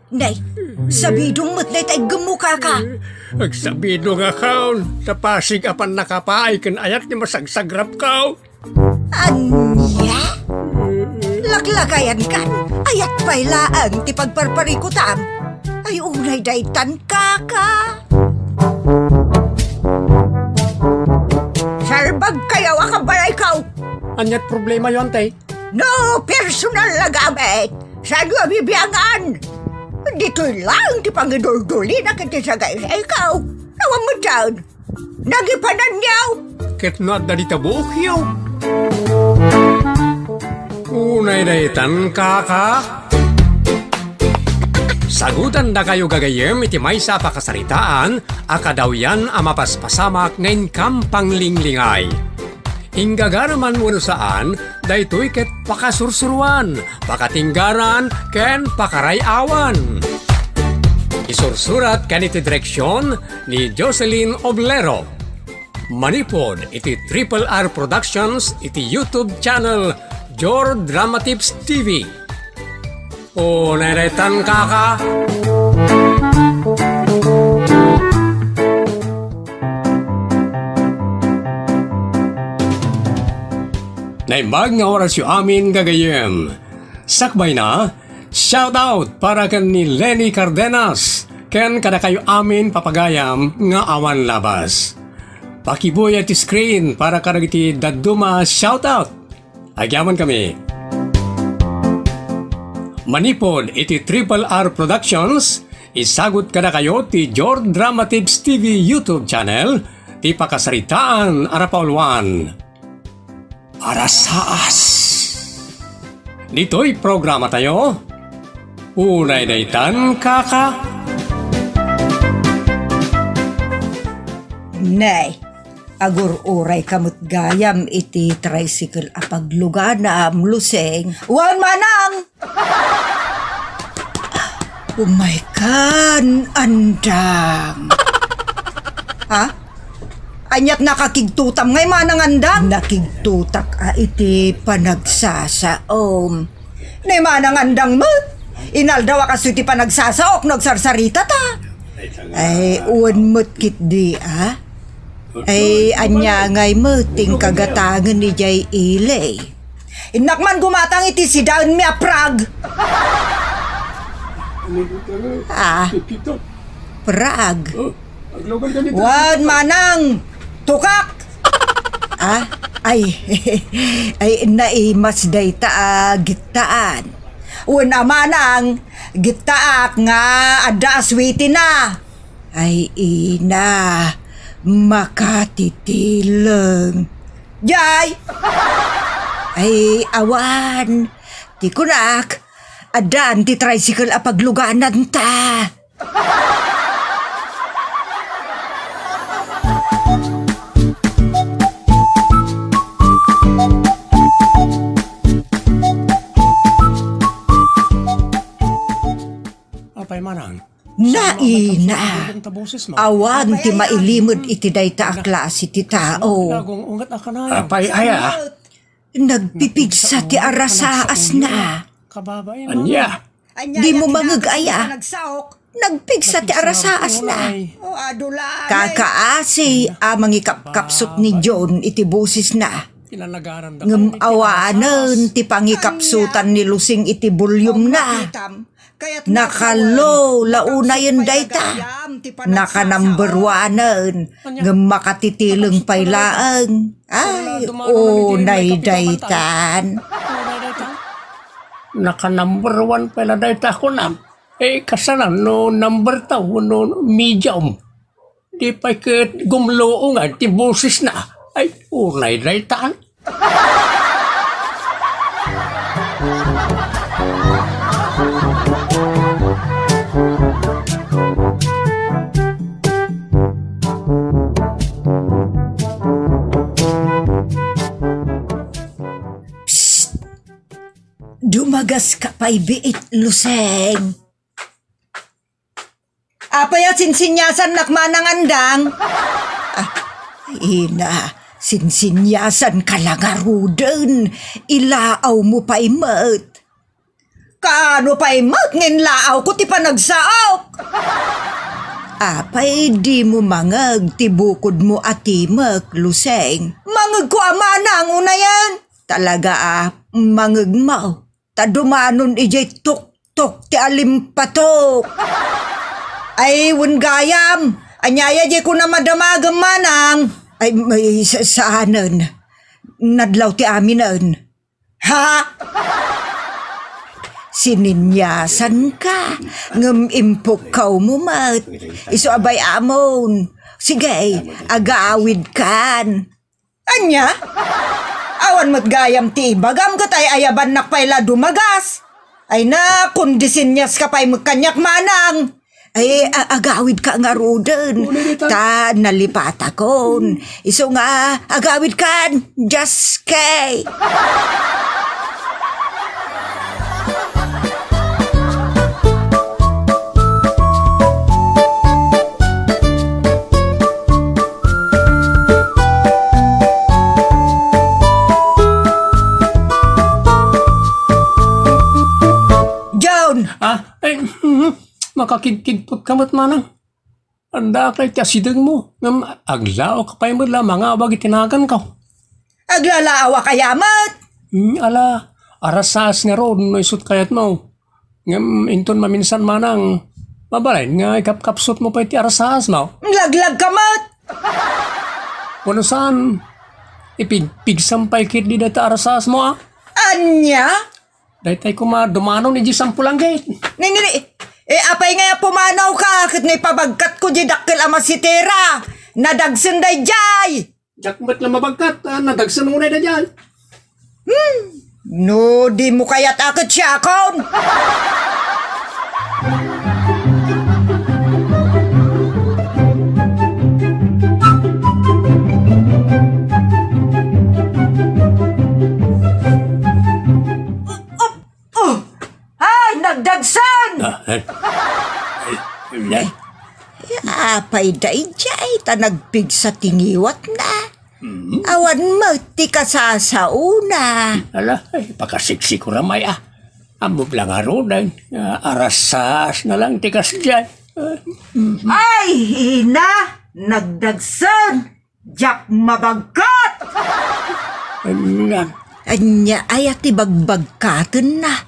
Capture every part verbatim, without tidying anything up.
Nay, sabidong met dayta iggemmo, kaka. Agsabidongakon, ta pasig a pannakapaay ken ayat ti masagsagrapko. Ania? Laklakayankan, ayat pay laeng ti pagparparikutam. Ay, unay daytan, kaka. Salbagkayo a kabalayko. Aniat problemayo, ante? No personal a gamit, saanyo a bibiangan? Ditoy laeng ti pangiduldulina ken ti sagaysayko. Awan met dayta. Nagipananyo! Ket no adda dita buokyo. Unay daytan, kaka. Sagutandakayo gagayyem iti maysa a pakasaritaan a kadawyan a mapaspasamak nga inkam panglinglingay. Inggagaraman wenno saan, daytoy ket pakasursuroan, pakatinggaran, ken pakaray-awan. Isursurat ken iti direksion ni Jocelyn Oblero. Manipud iti Triple R Productions iti YouTube channel Jor Dramatips T V. O, neretan, kaka. Naimbag nga orasyo amin, gagayyem. Sakbayna, shout out para ken ni Lenny Cardenas ken kadakayo amin papagayam nga awan labas. Pakibuya ti screen para kadagiti dadduma a shout out. Agyamankami. Manipud iti Triple R Productions, isagut kadakayo ti Jor Dramatips T V YouTube channel, ti pakasaritaan a napauluan. Arasaas. Ditoy programatayo, unay daytan, kaka. Nay, agur-urayka met gayam iti tricycle a pagluganam, Lusing. Wen, manang! Umaykan, andang. Ha? Aniat nakakigtutam ngay, manang andang? Nakigtutak a iti panagsasaom. Ni manang andang met, inaldaw a kastoy ti panagsasaok no agsarsarita ta. Ay, wen met ketdi, a? Ay, ania ngay met ti inkagatangen idiay ili? Innak man gumatang iti sidaenmi a prag. Ah, prag. Wen, manang, tukak. Ah, ay, ay, naimas dayta a gittaan. Wen a manang, gittaak nga adda aswitena. Ay, ina, makatitileng. Jay! Ay, awan. Ti kunak, addaan ti tricycle a paglugananta. Apay manang? Naina. Awan ti mailimed iti dayta a klase ti tao. Apay aya? Nagpipigsa ti arasaasna. Ania? Dimo mangeg aya? Nagpigsa ti arasaasna. Kakaasi a mangikapkapsut ni John iti bosesna. Ngem awanen ti pangikapsutan ni Lusing iti volume-na. Naka-low la unayen dayta. Naka-number one-en, ngem makatitileng pay laeng. Ay, unay daytan. Naka-number one pay la dayta, kunam. Eh, kasano no number two wenno medium? Di pay ket gumluongan ti bosesna. Ay, unay daytan. Psst! Dumagaska pay biit, Luseng. Apay a sinsinyasannak manang andang? Ah, ina, sinsinyasanka la ngaruden. Ilaawmo pay met. Kaano pay met nga inlaawko ti panagsaok? Apay dimo mangeg ti bukodmo a timek, Luseng? Mangegko a manang unayen. Talaga a mangegmo. Ta dumanon idiay tuktok ti alimpatok. Ay, wen gayam, aniaya diay kuna madamagem, manang? Ay, ay, sa-, saanen. Nadlaw ti aminen. Ha? Sininyasanka, ngem impukkawmo met. Isu a bay-amon. Sige, agawidkan. Ania? Awan met gayam ti ibagam ket ay-ayabannak pay la dumagas. Ay na, kun disinyaska pay met kaniak, manang. Ay, a-, agawidka ngaruden. Uli dita. Ta nalipatakon. Isu nga, agawidkan. Just kay. John! Ah, ay, mhm. Makakidkidpot ka met, manang. Adda kay ti asidegmo, ngem aglaawka pay met la mangawag iti naganko. Aglalaawa kaya met? Hmm, ala, arasaas ngarud no isut kayatmo. Ngem inton maminsan manang, mabalin nga ikapkapsutmo pay ti arasaasmo. Laglagka met! Wenno saan, ipigpigsam pay ketdi dayta arasaasmo, a? Ania? Daytay koma dumanon idiay sampulanggit. Ni, ni, ni. Eh, apay nga pumanawka, ket no ipabagkatko diay dakkel a masitera, nadagsen daydiay. Diak met la mabagkat, ah, nadagsen unay daydiay. Hmm. No, dimo kayat a ket siakon. Oh! Ay, nagdagsen! Ah, eh. Eh, eh. Apay daydiay ta nagpigsa ti ngiwatna. Mm. Awan met ti kasasaona. Ala, ay, pakasiksikuram ay, ah. Ammok la ngaruden, ah, arasaasna lang ti kasdiay. Ah, mm. Ay, ina, nagdagsen! Diak mabagkat! Ania? Ania aya ti bagbagkatenna?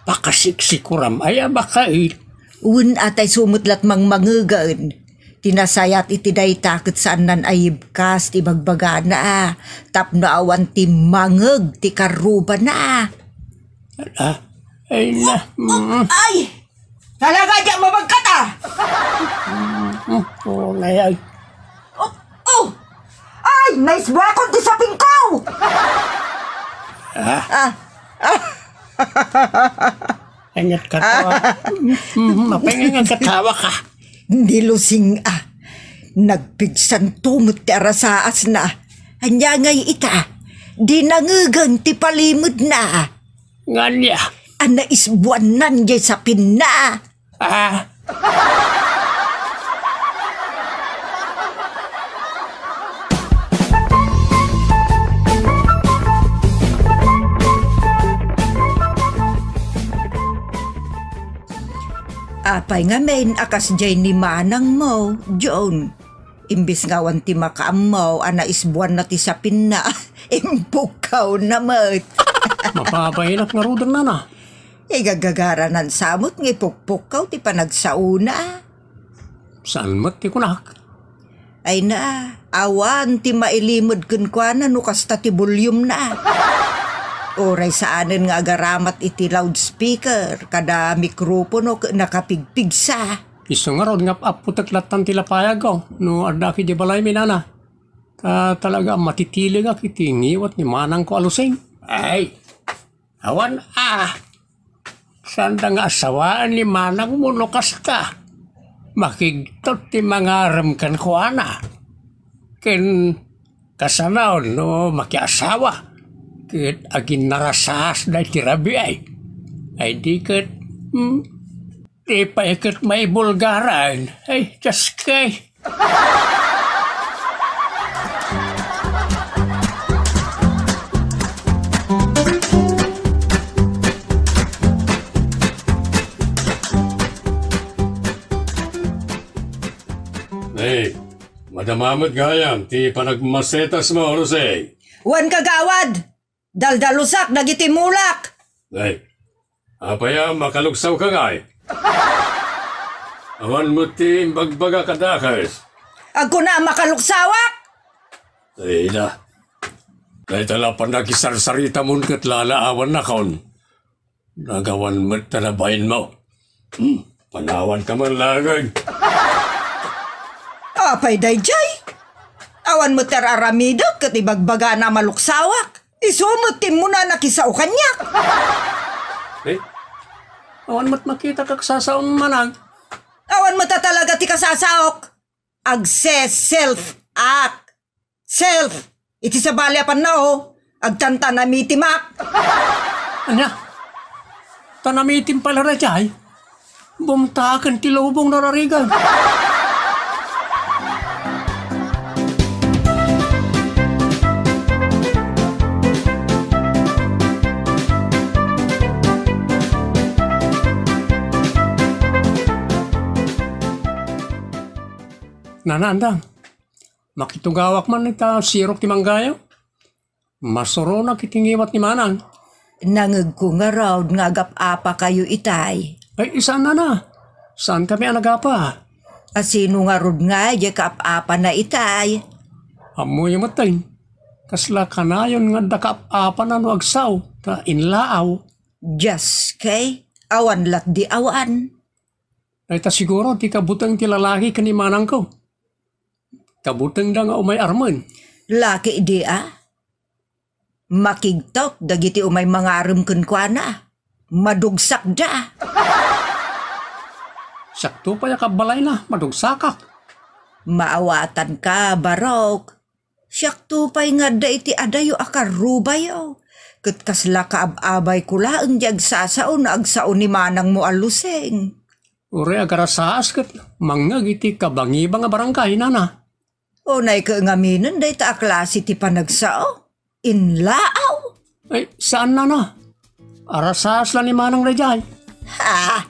Pakasiksikuram aya baket? Wen, atay sumet lat mangmangegen. Ti nasayat iti dayta ket saannan a yibkas ti bagbagana tapno awan ti mangeg ti karrubana. Ah, ay na. Oh, oh, mm. Ay! Talaga, diak mabagkat, ah! Mm, mm, oh, ay, ay. Oh, oh! Ay, naisbuakon ti sapingko! Ah? Ah, ah. Ingat ka to, ah. Mm, mm, mapinga nga katawa ka. Ni Lusing, ah. Nagpigsanto met ti arasaasna. Ania ngay ita? Di nangegen ti palimedna. Ngania? A naisbuannan diay sapinna. Ah. Apay ngamin a kasdiay ni manangmo, John? Imbes nga awan ti makaammo a naisbuanna ti sapinna, impukkawna met. Mapabainak ngaruden, nana. Igagagaranan sa met nga ipukpukkaw ti panagsaona. Saan met ti kunak? Ay na, awan ti mailimed kenkuana no kasta ti volume na. Uray saanen nga agaramat iti loudspeaker, kada mikropono ket nakapigpigsa. Isu ngarud nga ap-appotek lattan ti lapayagko no adda idiay balaymi, nana. Ta talaga a matitilegak iti ngiwat ni manangko a Lusing. Ay, awan a. Saanda nga asawaen ni manangmo no kasta. Makigtot ti mangarem kenkuana. Ken kasano no makiasawa ket aginnarasaasda iti rabii. Ay di ket, hmm, di pay ket maibulgaran. Ay, Diyos kay. Madama met gayam ti panagmasetasmo, Roseng. Wen, kagawad, daldalusak dagiti mulak. Ay, apay a makaluksawka ngay? Awan met ti imbagbaga kadakes. Agkuna a makaluksawak? Ay, ida. Dayta la pannakisarsaritamo ket lalaawannakon. Nagawan met ta nabainmo. Hmm, panawanka man laeng. Apay daydiay? Awan met ti ar-aramidek ket ibagbagana a maluksawak. Isu met ti immuna a nakisao kaniak. Eh, awan met makitak a kasasaom, manang. Awan met a talaga ti kasasaok. Agse-self-ak. Self, iti sabali a pannao, agtantanamitimak. Ania? Tanamitim pay la daydiay? Bumtaken ti lubong no rarigan. Nana, andang. Makitugawak man ita sirok ti manggayo. Masuronak iti ngiwat ni manang. Nangegko ngarud nga agap-apakayo itay. Ay, saan, nana. Saankami a nagapa. A sino ngarud nga diay kaap-apana itay? Ammoyo met, tay. Kasla kanayon nga adda kaap-apana no agsao, ta inlaaw. Diaske, awan latdi awan. Dayta siguro ti kabuteng ti lalaki ken ni manangko. Kabutengda nga umay armen. Laki idi a? Makigtot dagiti umay mangarem kenkuana. Madugsakda. Siakto pay a kabbalayna, madugsakak. Maawatanka, Barok. Siakto pay nga adda iti adayo a karrubayo. Ket kasla kaab-abayko laeng ti agsasao no agsao ni manangmo a Luseng. Uray agarasaas ket mangngeg iti kabangibang a barangay, nana. Unay ket ngaminen dayta a klase ti panagsao? Inlaaw? Ay, saan, nana. Arasaas la ni manang daydiay. Ha?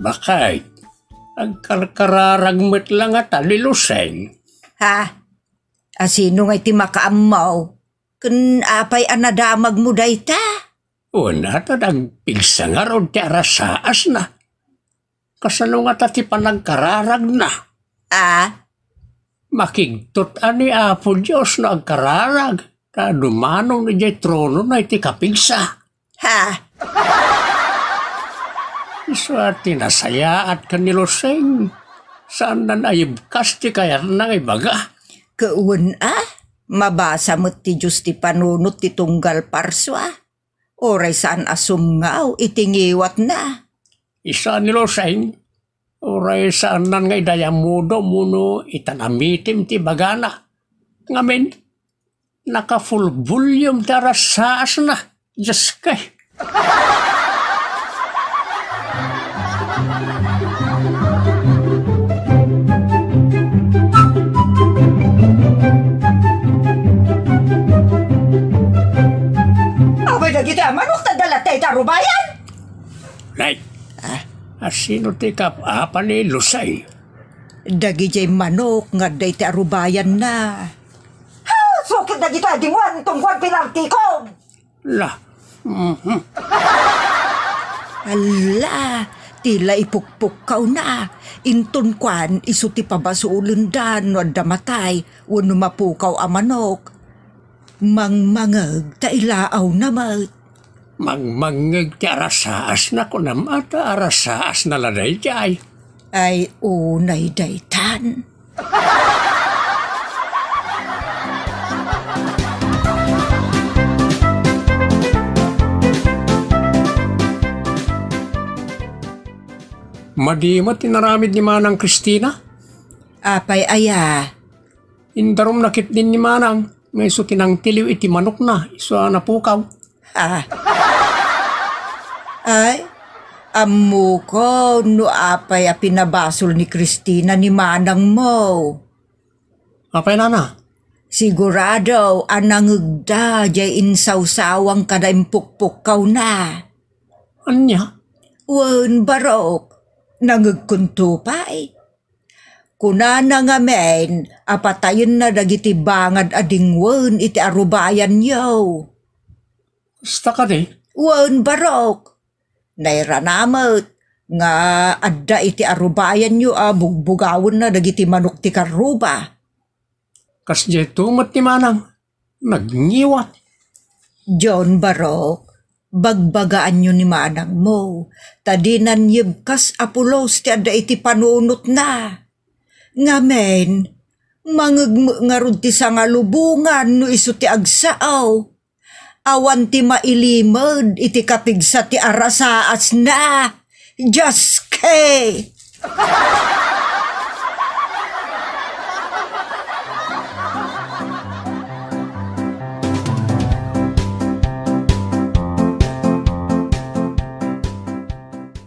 Bakit? Agkarkararag met la ngata ni Luseng. Ha? A sino ngay ti makaammo? Ken apay a nadamagmo dayta? Wen, ta nagpigsa ngarud ti arasaasna. Kasano ngata ti panagkararagna? A? Makigtot a ni Apo Dios no agkararag, ta dumano idiay tronona iti kapigsa. Ha? Isu a ti nasayaat ken ni Luseng. Saanna a ibkas ti kayatna nga ibaga. Ket wen a, mabasa met ti Dios ti panunot ti tunggal parsua. Uray saan a sumngaw iti ngiwatna. Isu a ni Luseng, uray saannan nga idayamudom wenno itanamitim ti ibagana. Ngamin, naka-full volume ti arasaasna. Diyos kay. Apay dagiti a manok ta adda latta iti arubayan? Nay, ah? Asino ti kaap-apa ni Luseng? Dagidiay manok nga adda iti arubayanna. Ha, sukit dagitoy a dinguan, tungkuan pilartikon. La. Mhm. Alla, ti la ipukpukkawna. Inton kuan, isu ti pabasolenda no adda matay wenno mapukaw a manok. Mangmangeg ta ilaawna met. Mangmangeg ti arasaasna, kunam a ta arasaasna la daydiay. Ay, unay daytan. Madi met ti inaramid ni Manang Cristina. Apay aya? Indarumna ketdin ni Manang, nga isu ti nangtiliw iti manokna, isu a napukaw. Ah. Ay, Ammokon no apay a pinabasol ni Christina ni manangmo. Apay, nana? Sigurado a nangegda jay insawsawang kada impukpukkawna. Ania? Wen, barok, nangegkonto pay. Kunana ngamin a patayenna dagiti bangad a dingwen iti arubayanyo. Kasta kadi? Wen, barok. Nairana met nga adda iti arubayanyo a bugbugawenna dagiti manok ti karruba. Kasdiay to met ni manang, nagngiwat. John, barok, bagbagaanyo ni manangmo, ta dinan yebkas a pulos ti adda iti panunotna. Ngamin, mangegmek ngarud ti sangalubongan no isu ti agsao. Awan ti mailimed iti kapigsa ti arasaasna. Dios ke!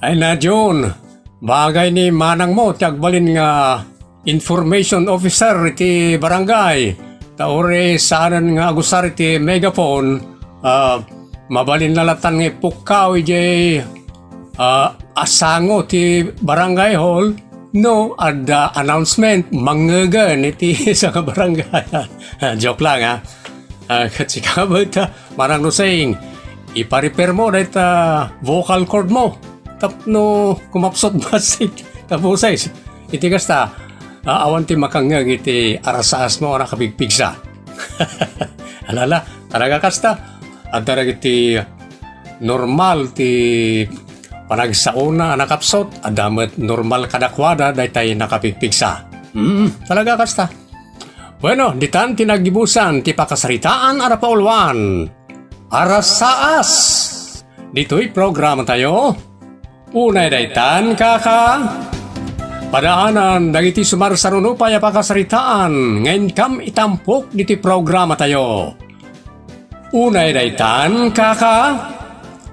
Ay na, John. Bagay ni manangmo ti agbalin nga information officer iti barangay. Ta uray saanen nga agusar iti megaphone, ah, mabalinna latan nga ipukkaw idiay, ah, asango ti barangay hall no adda announcement, mangngegen iti sanga barangay. Joke lang, ha. Ah, ket sika met, ah, Manang Roseng, ipa-repair mo dayta vocal cord mo tapno kumapsut bassit ta boses. Iti kasta, ah, awan ti makangngeg iti arasaas mo a nakapigpigsa. Alala, talaga kasta. Adda dagiti normal ti panagsaona a nakapsut, adda met normal kadakuada daytay nakapigpigsa. Hmm, talaga kasta. Bueno, ditan ti naggibusan ti pakasaritaan a napauluan. Arasaas! Ditoy programa tayo. Unay daytan, kaka. Padaanan dagiti sumarsaruno pay a pakasaritaan nga inkam itampok ditoy programa tayo. Unay daytan, kaka.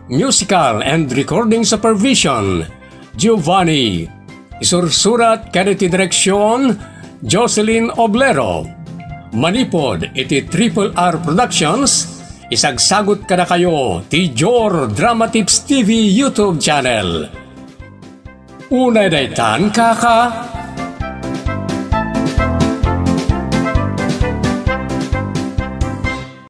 Musical and recording supervision, Giovanni. Isursurat ken iti direksion, Jocelyn Oblero. Manipod iti Triple R Productions, isagsagut kadakayo ti Jor Drama Tips T V YouTube channel. Unay daytan, kaka.